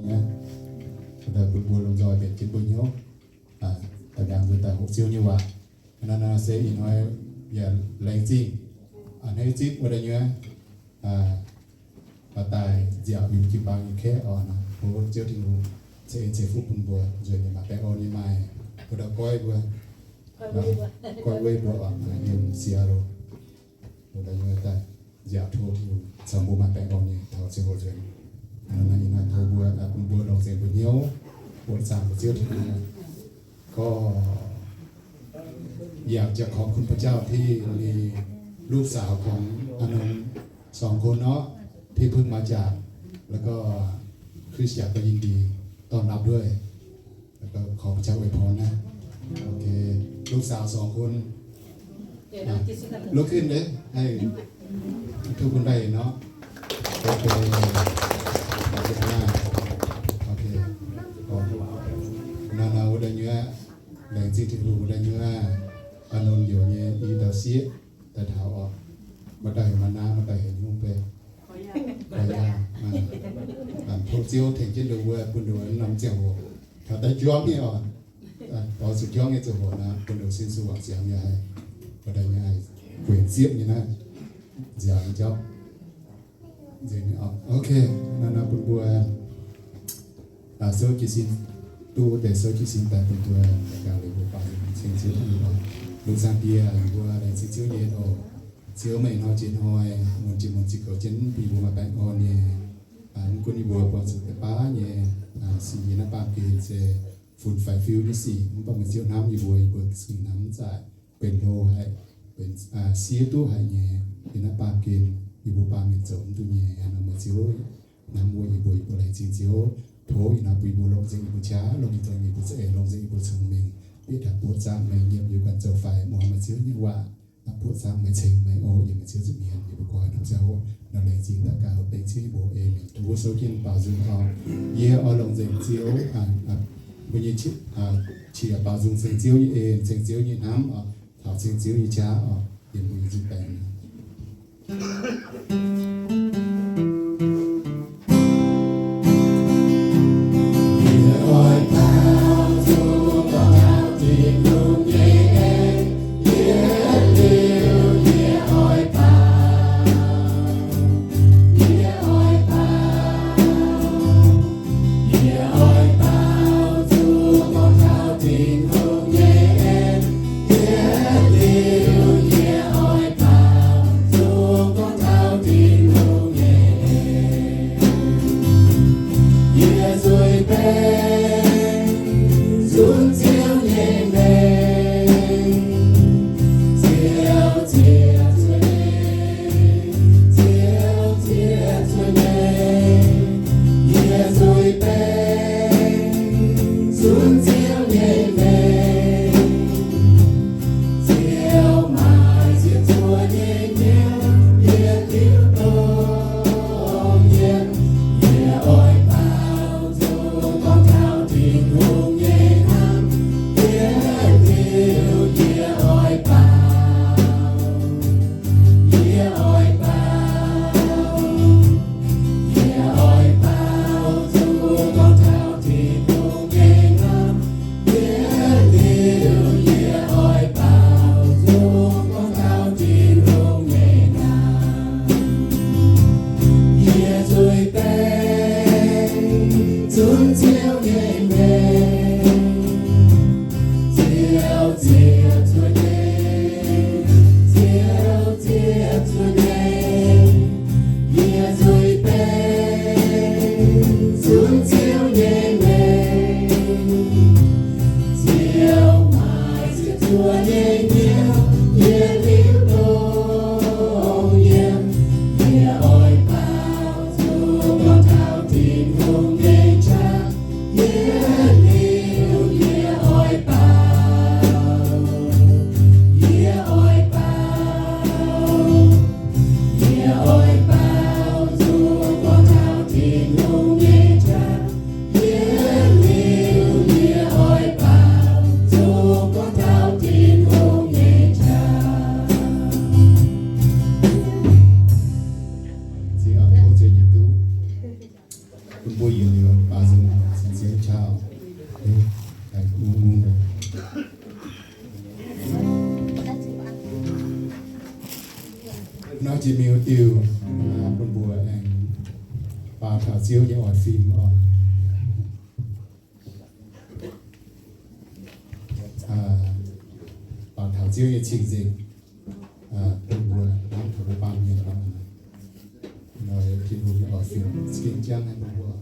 nyei, bun mbuo lomh nzoih mbenc jienv mbuo hnyouv, daaih ndaangc mbuo daaih hoqc Ziouv nyei waac. Naaiv se ih hnoi yaac laengz zingh hneiv zipv wuov deix nyuoz daaih nziaauc yungz jiu-baang nyei kaeqv oc. Tov Ziouv Tin-Hungh ceix en ceix fuqv bun mbuo, nzuonx nyei maaih baengh orn nyei maaih mbuo ndau goiv mbuo, goiv weiv mbuo oc, yiem Seattle. Mbuo daaih nyuoz daaih nziaauc tov Tin-Hungh caux mbuo maaih baengh orn nyei taux ziangh hoc nzuonx. Naaiv ih hnoi tov mbuo, bun mbuo longc nzengc mbuo hnyouv mbuoqc zaangc mbuo Ziouv Tin-Hungh. ก็อยากจะขอบคุณพระเจ้าที่มีลูกสาวของอานนท์สองคนเนาะ ที่เพิ่งมาจาก แล้วก็คริสตจักรก็ยินดีต้อนรับด้วย แล้วก็ขอพระเจ้าอวยพรนะ โอเค ลูกสาวสองคน ลุกขึ้นเลย ให้ทุกคนได้เห็นเนาะ โอเค ขอบคุณมาก โอเค naaiv naaiv wuov deix nyuoz, laengz zingh Tin-Hungh wuov deix nyuoz, Aa^nonx youz nyei i dauh sieqv daaih taux oc. Maaih dauh heuc Maa^naa, maaih dauh heuc Nyungc Beiv. Tov Ziouv tengx jienv nduov wuov, bun nduov norm ziangh hoc taux daaih juangv nyei oc. Taux zuqc juangv nyei ziangh hoc naaiv, bun nduov sin sou wangc ziangx nyei haih, wuov deix nyei haih guenc ziepv nyei naaiv, nziaauc nyei jauv. Ok, naaiv naaiv bun mbuo souv jiez sin, duqv deix souv jiez sin daaih bun mbuo ganh liuz mbuo baamh mienh ceng Ziouv. Lungh zaangc Diex, yie mbuo laengz zingh Ziouv nyei oc. Ziouv, meih hnoi jiex hnoi, mun jiex mun ziqc goux jienv bun yie mbuo maaih baengh orn nyei. Mv gunv yie mbuo buangh zuqc deix baav nyei sic, yie naaiv baamh gen se fun faix fiu nyei sic, mv baac meih Ziouv hnamv yie mbuo, yie mbuo za'gengh hnamv mv zaqc, benx hlo haic, benx siev duqv haic nyei. Yie naaiv baamh gen yie mbuo baamh mienh zoux mv duqv nyei. Hnangv nor meih Ziouv hnamv wuov yie mbuo, yie mbuo laengz zingh Ziouv. Tov ih hnoi bun yie mbuo longc nzengc yie mbuo qaqv, longc nzengc yie mbuo za'eix, longc nzengc yie mbuo cong-mengh, bieqc daaih buoqc zaangc meih, nyiemc yie mbuo ganh zoux faix, muangx meih Ziouv nyei waac, buoqc zaangc meih, ceng meih oc. Yiem meih Ziouv nza'hmien yie mbuo goiv norm ziangh hoc nor laengz zingh daux gaux bengx Ziouv nyei mbuox. Aamen. Tov mbuo souv jienv baaux nzung oc. Yie oix longc nzengc Ziouv, mbuo nyei qiex baaux nzung ceng Ziouv nyei en, ceng Ziouv nyei hnamv oc, taux ceng Ziouv nyei qaqv oc. Yiem mbuo nyei nzung baengx. Nor jiex miuc diuh bun mbuo aengx baaux taux Ziouv nyei oix fim oc. Baaux taux Ziouv nyei cing-nzengc bun mbuo hnamv taux mbuo baamh mienh nor, Tin-Hungh nyei oix fim za'gengh jangv naaiv bun mbuo.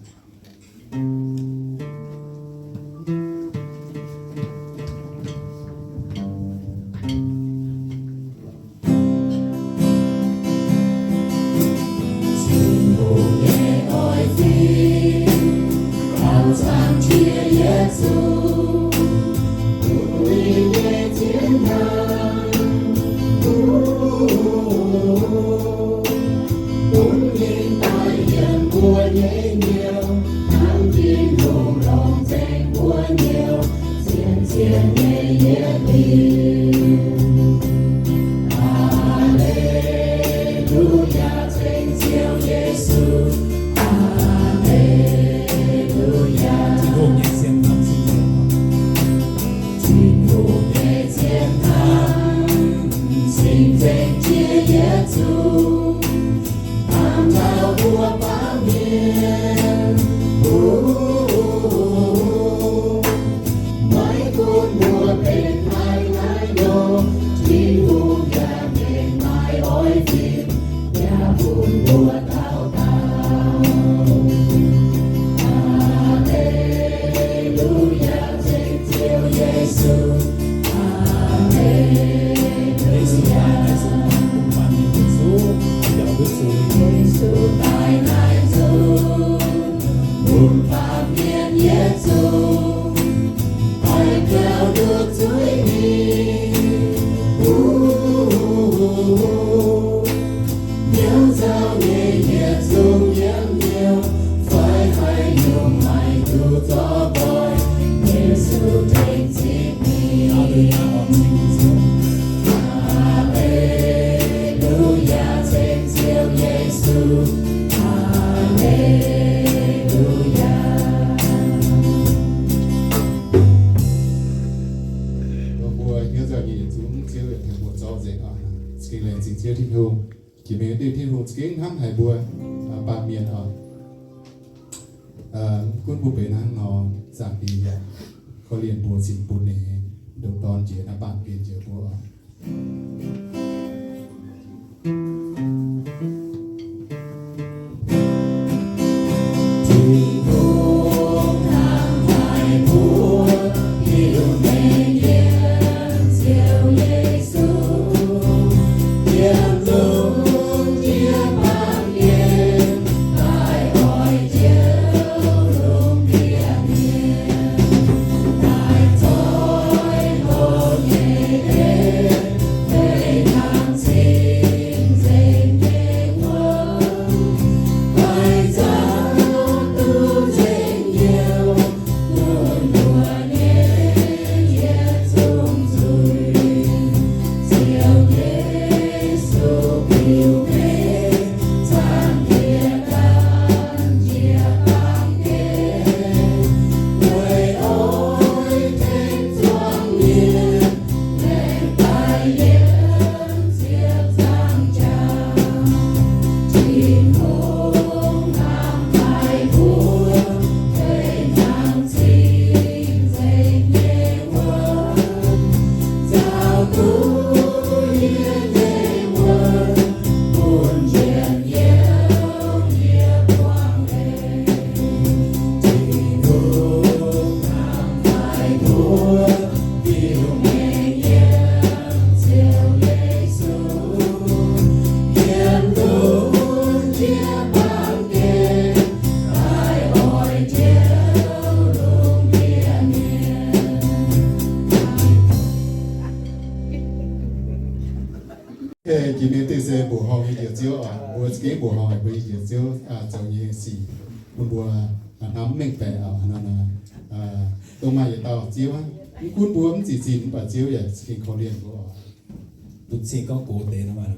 Mbuo hnyouv nzauh nyei yietc zungv Ziouv yaac tengx mbuo zorqv nzengc oc. Za'gengh laengz zingh Ziouv Tin-Hungh. Jiex mingh diuh Tin-Hungh za'gengh hnamv haic mbuo baamh mienh oc. Mv gunv mbuo benx hnangv nor, Zaangc Diex yaac korv-lienh mbuo cingx bun ninh ndoqc Dorn njiec naaiv baamh gen njoux mbuo oc. Jiex mingh diuh se mbuoqc horngh nyei Njoux Ziouv oc. Mbuo za'gengh mbuoqc horngh mbuo nyei Njoux Ziouv zoux nyei sic bun mbuo hnamv mengh baeqc oc. Dongh maaih yietc dauh Ziouv, mv gunv mbuo mv zic zinh mv baac Ziouv yaac za'gengh korv-lienh mbuo oc. Bun cing gorngv gox deix nor maah.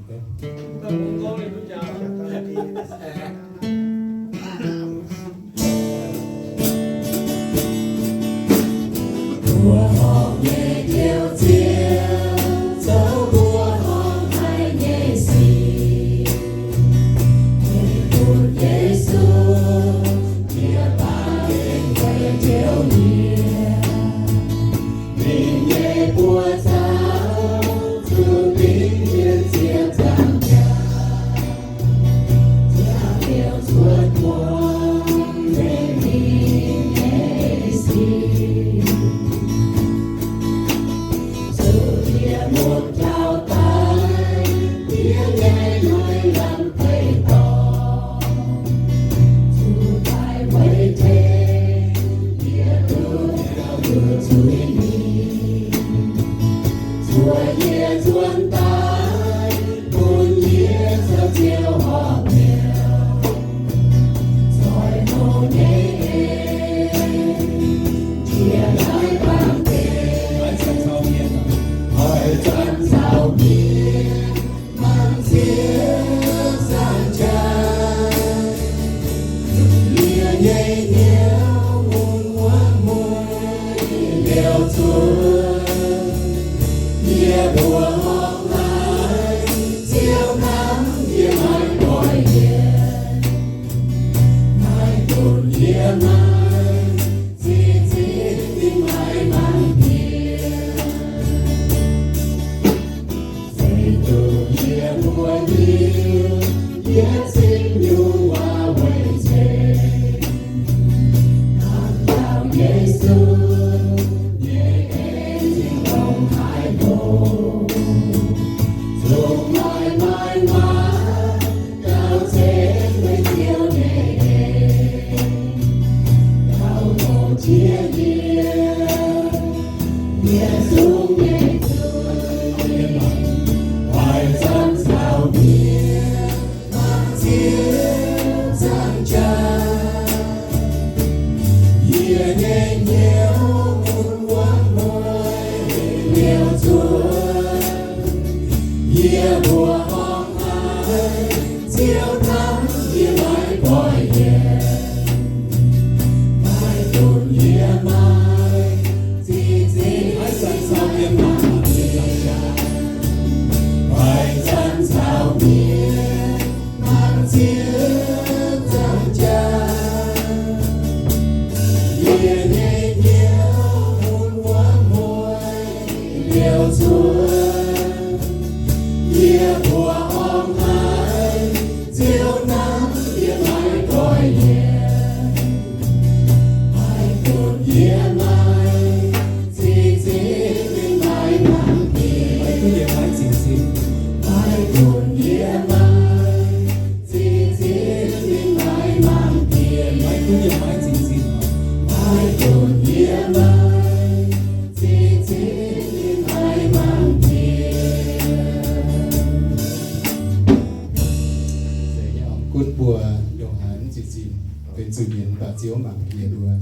Gunv mbuo ndongc haaix mv zinh zinh, benx zuqc nyienz baac Ziouv mangc yie mbuo.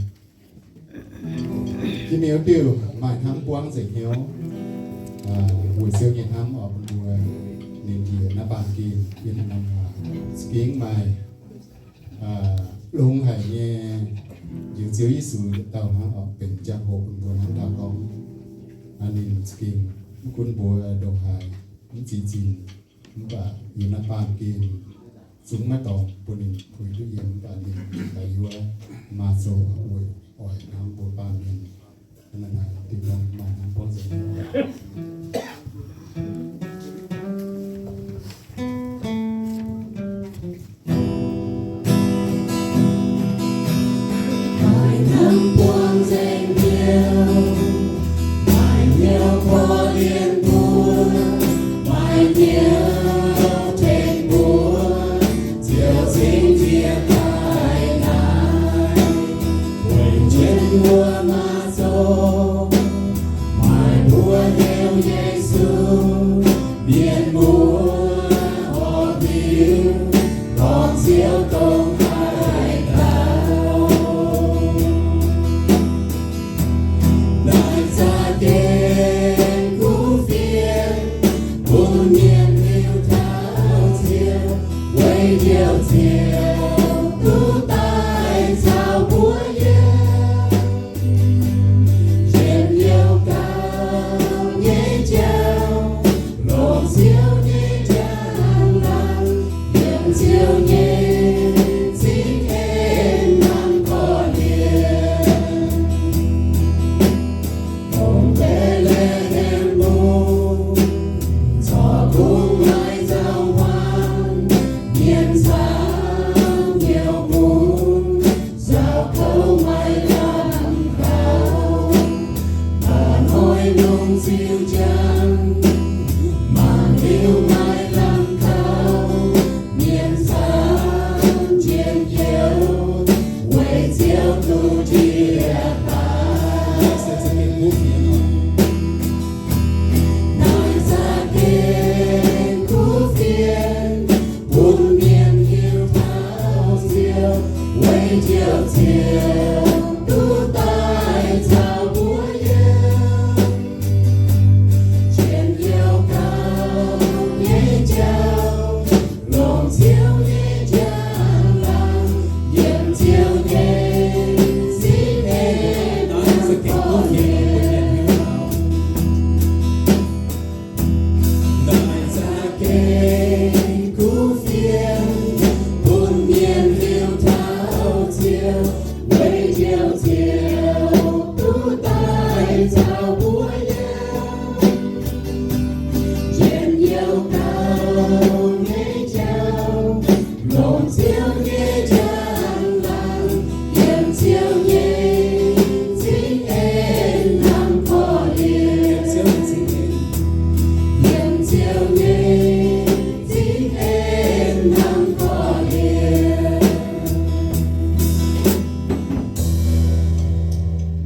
Jiex miuc diuh maaih hnamv buangv nzengc hnyouv, weic Ziouv nyei hnamv oix bun mbuo. Ninh njiec naaiv baamh gen yiem norm waac za'gengh maaih longx haic nyei. Njoux Ziouv Yesu yietc dauh hnangv oix benx jangx-hoc bun mbuo hnangv dauh gorngv, ninh za'gengh mv gunv mbuo ndongc haaix mv zinh zinh, mv baac yiem naaiv baamh gen zungv maiv dorngx bun ninh puix duqv yiem, mv baac ninh daaih yuov maaz-zoh weic oix hnamv mbuo baamh mienh.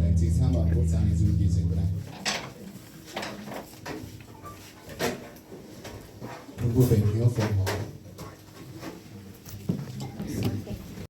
Laengz zingh camv oc, mbuo zaangc nyei nzung-giec nzengc daaih. Mbuo benx hnyouv fongc horc.